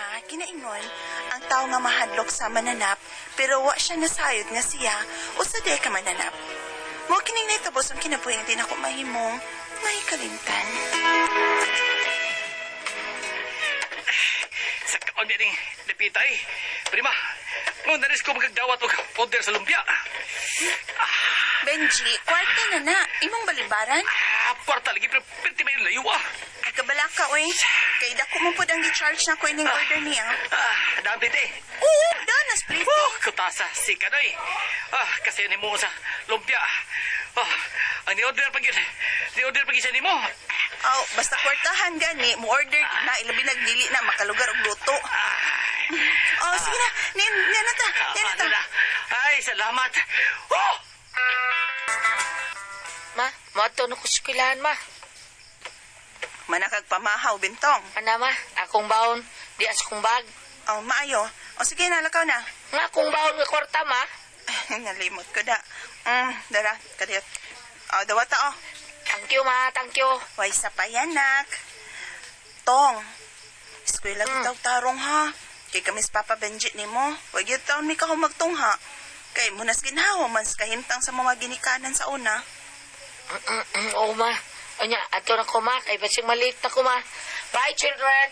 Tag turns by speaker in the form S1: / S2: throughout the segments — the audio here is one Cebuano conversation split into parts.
S1: Prima, ginaingon, ang tao nga mahadlok sa mananap, pero wa siya nasayod nga siya, usa di ka mananap. Mao kining nahitabo sa kinabuhi nga di nako mahimong mahikalimtan.
S2: Sa kaon din dipita eh. Prima, nung naris ko magagdawat og order sa lumpia.
S1: Benji, kwarta na na. Imong balibaran?
S2: Ah, kwarta lagi, pero perti may layo ah.
S1: Ay, kabala ka, oy. Kay dako mo pod ang gi-charge na ko ining order niya.
S2: Ah, dami te.
S1: Oo, dana split.
S2: Oh, kutasa, si Kanoy. Ah, kasi ni mo sa lumpia. Ah, ang ni-order pag yun. Ni-order pag isa nimo.
S1: Aw, basta kwartahan gani, mo order na ilabi nagdili na makalugar og luto. Oh, sige na. Nin, niya na ta. Niya na ta.
S2: Ano na? Ay, salamat. Oh!
S3: Ma, moadto na ko sa eskwelahan, ma.
S1: Manakag pamahaw, Bintong.
S3: Ana, ma, akong baon, di as akong bag.
S1: Oh, maayo. O sige na, lakaw na.
S3: Nga akong baon nga kwarta, ma.
S1: Nalimot ko da. Dara, kadiyot. Oh, dawata oh.
S3: Thank you, ma, thank you.
S1: Way sa payanak. Tong, eskwela mm. Tarong ha. Kay kami sa Papa Benji nimo. Wag yun taon mi ka magtungha. Kay munas ginhawa man sa kahimtang sa mga ginikanan sa una.
S3: Oo, ma. Unya, ato na ko, ma. Kay basing maliit na ko, ma. Bye, children.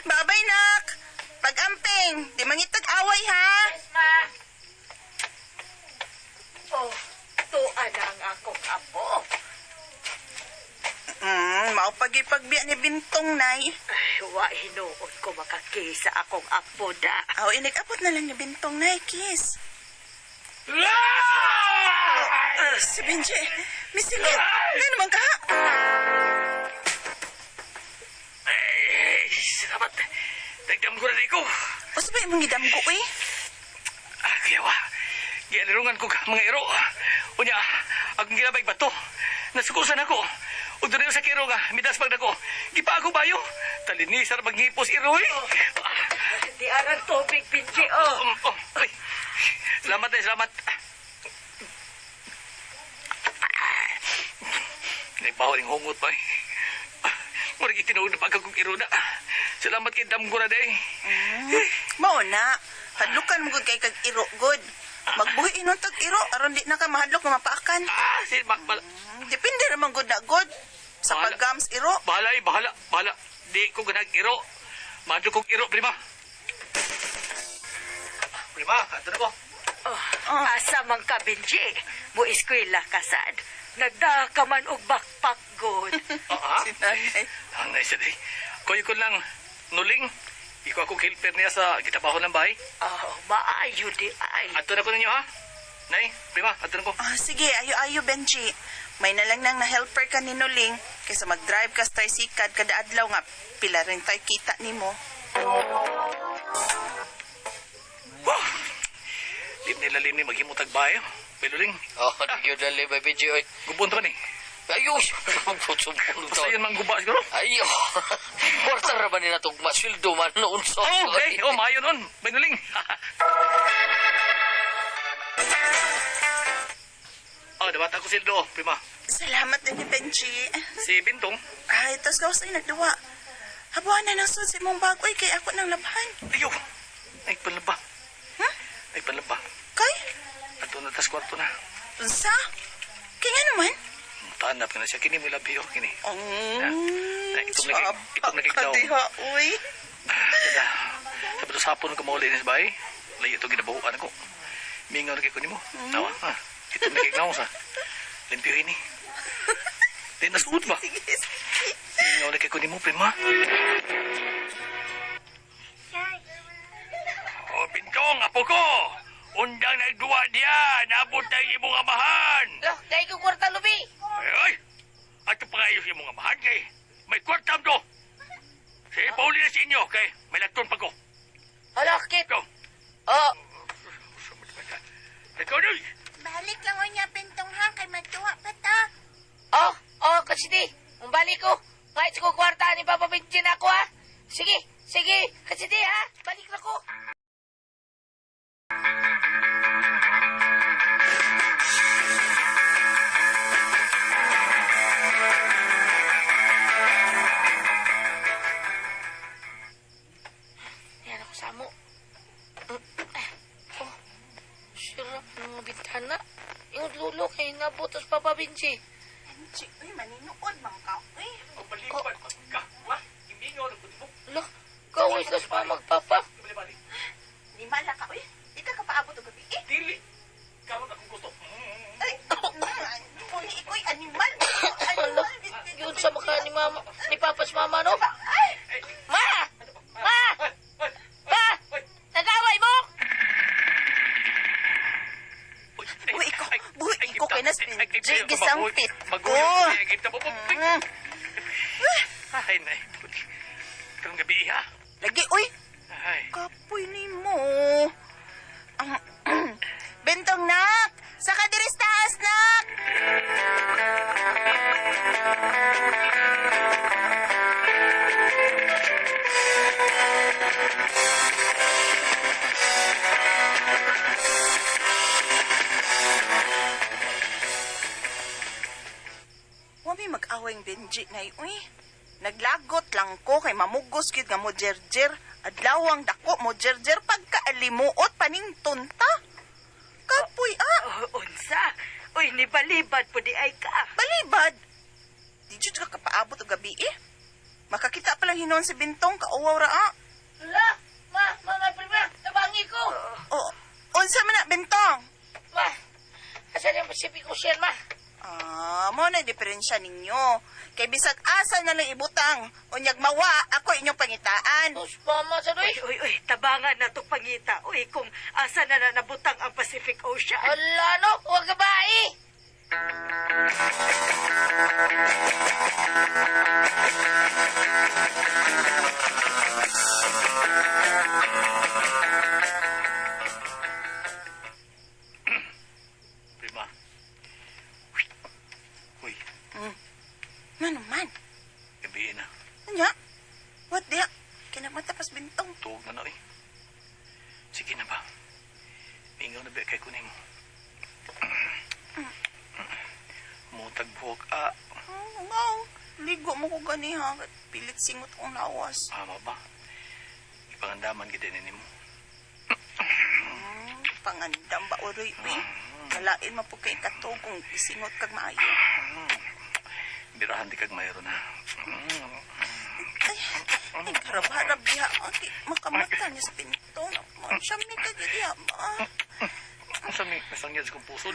S1: Babay, nak! Pag-amping, di mangitag away ha!
S3: Yes, ma.
S4: Oh, tuwa na ang akong apo.
S1: Maupagipagbiya ni Bintong, nay.
S4: Ay, wa hinuon ko makakisa akong apo da.
S1: Aw, inigabot na lang ni Bintong, nay, kiss. Si Benji, misilid. Ano naman ka?
S2: Ay, salamat. Nagdam ko na di ko.
S1: O sabay mong gidamgo, eh.
S2: Ah, kaya wa. Gialirungan ko ka, mga iro. Unya, akong ginabay bato. Nasukusan ako. Ug dunay sa kiro nga, midas pag nako. Gipago bayo. Talini sa maghipos iro eh.
S4: Di arang tubig, Benji, oh.
S2: Oh, ay. Salamat eh, salamat. Nagbaho ning hungot pa eh. Murag itinuod na pagkakong iro na. Salamat kay damgo na day.
S1: Mao na. Hadlukan mo gud kay kag iro gud. Magbuhi inon tag iro aron di na ka mahadlok nga mapaakan.
S2: Ah, si bak bala.
S1: Depende raman gud na gud sa
S2: Bahala.
S1: paggams iro.
S2: Bahala eh, bahala, bahala. Di ko ganag iro. Madyo kong iro, prima. Prima, ato na ko.
S4: Oh, asa man ka, Benji? Mo eskwela ka sad. Nagda ka man og backpack god.
S2: Ah,
S1: Si nanay.
S2: Ang nice day. Kuya ko lang, nuling. Ikaw akong helper niya sa gitabaho ng bahay.
S4: Oh, maayo di ay.
S2: Ato na ko ninyo, ha? Nay, prima, ato na ko.
S1: Ah, sige, ayo-ayo Benji. May nalang nang na-helper ka ni Nuling kaysa mag-drive ka sa tricycad kada adlaw nga pila rin tayo kita nimo.
S2: Wah! Di nilalim ni maghimutag bahay. Oh. Piluling,
S5: Oh, nagyo dali ba BJ oy.
S2: gubon to ni.
S5: Ayos, magputsumpong
S2: Basta yun mangguba siguro.
S5: Ayo. Kwarta ra ba ni natong masweldo man noon so.
S2: Oh, okay. Oh, maayo nun. Piluling. Oh, dapat ako sildo, prima.
S1: Salamat din ni Benji.
S2: Si Bintong,
S1: Ay, tas gawas ay nagduwa. Habuan na ng sud sa imong bag oy kay ako nang labhan.
S2: ayo. Ay, panlaba.
S1: Huh?
S2: Ay, panlaba.
S1: Kay?
S2: Ato na tas kwarto na.
S1: Unsa? Kay nga naman?
S2: Tanap ka na siya. Kini mo labi, oh, kini.
S1: Mm,
S2: Ay, itong nakikdaw.
S1: Diha, uy.
S2: Kada, sabi sa hapon ko mauli ni sa bahay. Layo ito ginabuhuan ko. Mingaw na kay kunin mo. Tawa, ha? Itong nakiknaw sa. Limpyo ini. Di nasuod ba?
S1: Sige, sige.
S2: Mingaw na kay kunin mo, prima. Oh, Bintong, apo ko! Undang nagduwa diya, nabot tayo imong amahan.
S3: Loh, dahil ko kwarta, lubi.
S2: Ay, ay! Ato pa kayo sa imong amahan kay may kwarta do. Sige, pauli na sa inyo kay may lagton pa ko.
S3: Hala, kit.
S2: Go.
S3: Oh,
S2: Ikaw na.
S1: Balik lang unya Bintong ha kay magduwa pa ta.
S3: oh, oh, kasi di. Umbalik ko. Kahit ko kwarta ni Papa Benji na ako, ha. Sige, sige. Kasi di, ha. Balik na ko. nabutos Papa Benji?
S1: Benji, uy, maninuod man ka, uy.
S2: Balibad man ka. Wa, imingaw na pud mo.
S3: Ala, gawis kas mama papa.
S2: Bali-bali.
S1: Ni mala ka, uy. Di ka kapaabot og gabi, eh.
S2: Dili. Karon akong gusto.
S1: Ay, uy, ikoy animal.
S3: Ala,
S1: Animal.
S3: yun sa mukha ni mama, ni papa sa mama, no?
S1: Ay,
S3: Ma! Ma! Pa! Nag-away mo?
S1: Uy, ikaw, buhi ko kay nas Benji, gisangpit ko.
S2: ko. Ay, nay. Karong gabi ha.
S1: Lagi, uy.
S2: Ay.
S1: Kapoy ni mo. Bentong, nak! Saka diri sa taas, nak! Wa may mag-away Benji na uy. Naglagot lang ko kay mamugos gyud nga mo jerjer. Adlawang dako mo jerjer pagkaalimuot paningtunta. Kapoy ah,
S4: Oh, unsa? Uy, nibalibad po di ay ka.
S1: balibad. Di jud ka kapaabot og gabi eh. Makakita pa lang hinon si Bintong kauwaw ra ah.
S3: Ala, ma, mama, prima, tabangi ko.
S1: O, unsa man na Bintong?
S3: Ma, asan yung Pacific Ocean, ma?
S1: Ah, mo na diferensya ninyo. Kay bisag asa na lang ibutang, unyag mawa ako inyong pangitaan.
S3: Tus, mama, sa
S4: Uy,
S3: doy.
S4: uy, uy, tabangan na to pangita. Uy, kung asa na na nabutang ang Pacific Ocean.
S3: Ala, no, huwag ka ba, eh?
S2: Prima. Uy,
S1: Nga naman.
S2: gabi na.
S1: Anya? What diha? Kinamata pas Bintong.
S2: Tuog na na, uy. Sige na ba? Mingaw na ba kay kunin mo? Mutag buhok, ah.
S1: Oh, ngaw. Ligo mo ko ganiha. Pilit singot kong lawas.
S2: Ama ba? Ipangandaman gid ni mo.
S1: Pangandam ba uroy, uy? Malain mo po kay kato kung isingot kag maayo.
S2: Birahan di kag mayroon na.
S1: Ay, ay karab-harab diha. Ay, makamata niya sa pinto. Siya may kagiliha ba?
S2: Ang sa mi nasangyad sa kong pusod.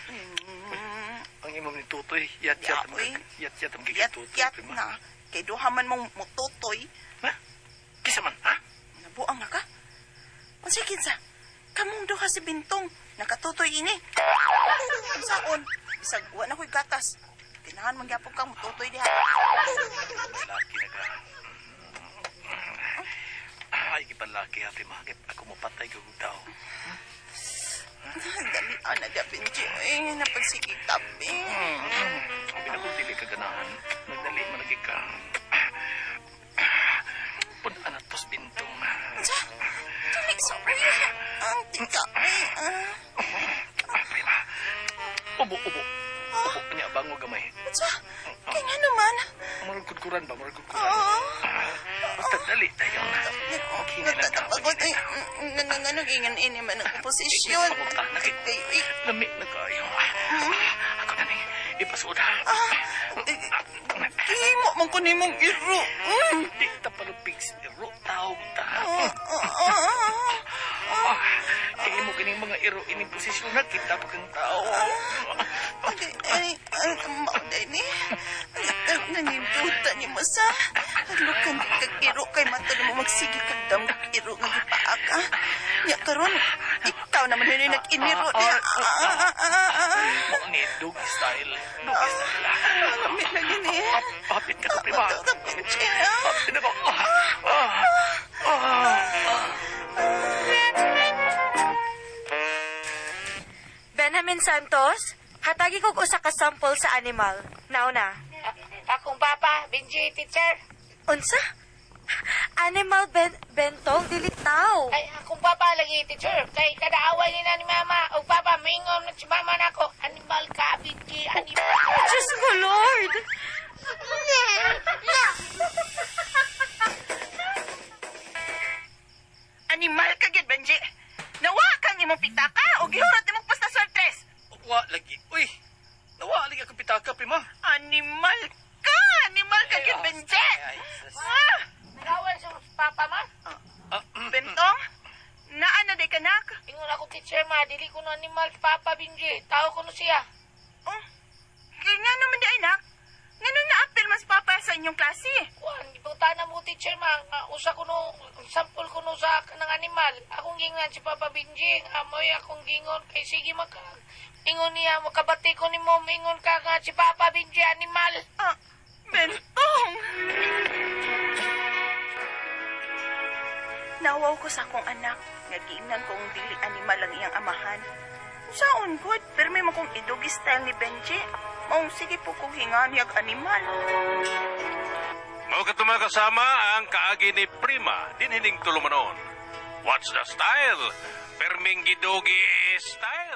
S1: Mm,
S2: Ang imam ni Tutoy, yat-yat
S1: Ya, uy.
S2: yat-yat ang gigit Tutoy.
S1: Yat-yat
S2: prima.
S1: na. Kay duha man mong mututoy.
S2: Ha? Kisa man, ha?
S1: Nabuang na ka? Unsay kinsa? Kamong duha si Bintong. Nakatutoy ini. Unsaon? Bisag wa na ko'y gatas. Tinahan man gyapon kang mututoy diha.
S2: Laki na ka. Ay, gipanlaki ha, prima. Ako mapatay kag tao.
S1: Dali ana dia Benji. Eh, napagsigig tabi.
S2: Sabi na kung dili ka ganahan, nagdali man lagi ka. Pun-an na tos bintong.
S1: Unsa? Dali sorry. Ang tika. Eh, ah.
S2: Ah, prima. Ubo, ubo. Ubo, niya, bango gamay.
S1: Unsa? Kay nga naman.
S2: Murag kudkuran ba? Murag kudkuran.
S1: Oo.
S2: Basta dali tayo. Maghinay lang ta,
S1: Natapagod.
S2: maghinay
S1: Ay,
S2: ta.
S1: nanganganog ingan ini man ang posisyon.
S2: Pamunta na kay.
S1: Kay, ay,
S2: Lami na kayo. Ako na ning ipasuod.
S1: Kimo man ko nimong iro. Mm.
S2: Di ta palupig sa iro. Tawag ta.
S1: Ah, ah, ah, ah.
S2: Kaya mo kining mga iro ining posisyon na kita pa kang tao.
S1: Ay, ay, ay, mauday ni. Nanimbuta ni mo sa. Lukan kag iro kay mata mo magsige kag dam iro nga gipaa ka. Nya karon ikaw naman yun yung nag-iniro niya. Ah, ah, ah, ah, ah.
S2: Mo ni dog style. Dog style.
S1: Lamit lagi ni.
S2: Hapit ka ko, prima.
S1: Benji, ah.
S2: Hapit ako. Ah, ah, ah.
S6: Benjamin Santos, hatagi kog usa ka sample sa animal. Now na.
S3: Akong papa, Benji, teacher.
S6: Unsa? Animal ben bentong dili tao.
S3: Ay, akong papa lagi, teacher. Kay kada away nila ni mama. O papa, mingon na si mama nako. Animal ka, Benji, animal.
S6: Diyos ko, Lord!
S1: Animal ka gyud Benji. Nawa kang imong pitaka o gihurot imong pasta sortres.
S2: Wa lagi. Uy, Nawa lagi akong pitaka, Prima.
S1: Animal ka! Animal ka gyud, Benji! Ah!
S3: Nagawa sa papa ma.
S1: Bentong, naa na di kanak?
S3: Ingon ako teacher ma, dili ko no animal Papa Benji. Tao ko no siya.
S1: Oh, kaya nga naman di ay nak. Ngano naapil mas papa sa inyong klase?
S3: Kuan, gipangutana mo teacher ma, nga usa ko no sample ko no sa kanang animal. Akong gingnan si Papa Benji, amoy akong gingon kay sige maka. Ingon niya makabati ko nimo, ingon ka nga si Papa Benji animal.
S1: Ah, Bentong! Nawaw ko sa akong anak. Nga giingnan kong dili animal ang iyang amahan. Saon good, pero may makong idugi style ni Benji. Maong sige po kong hinga niyag animal.
S7: Mao kadto mga kasama ang kaagi ni Prima dinhining tulumanon. What's the style? Perming gidugi style.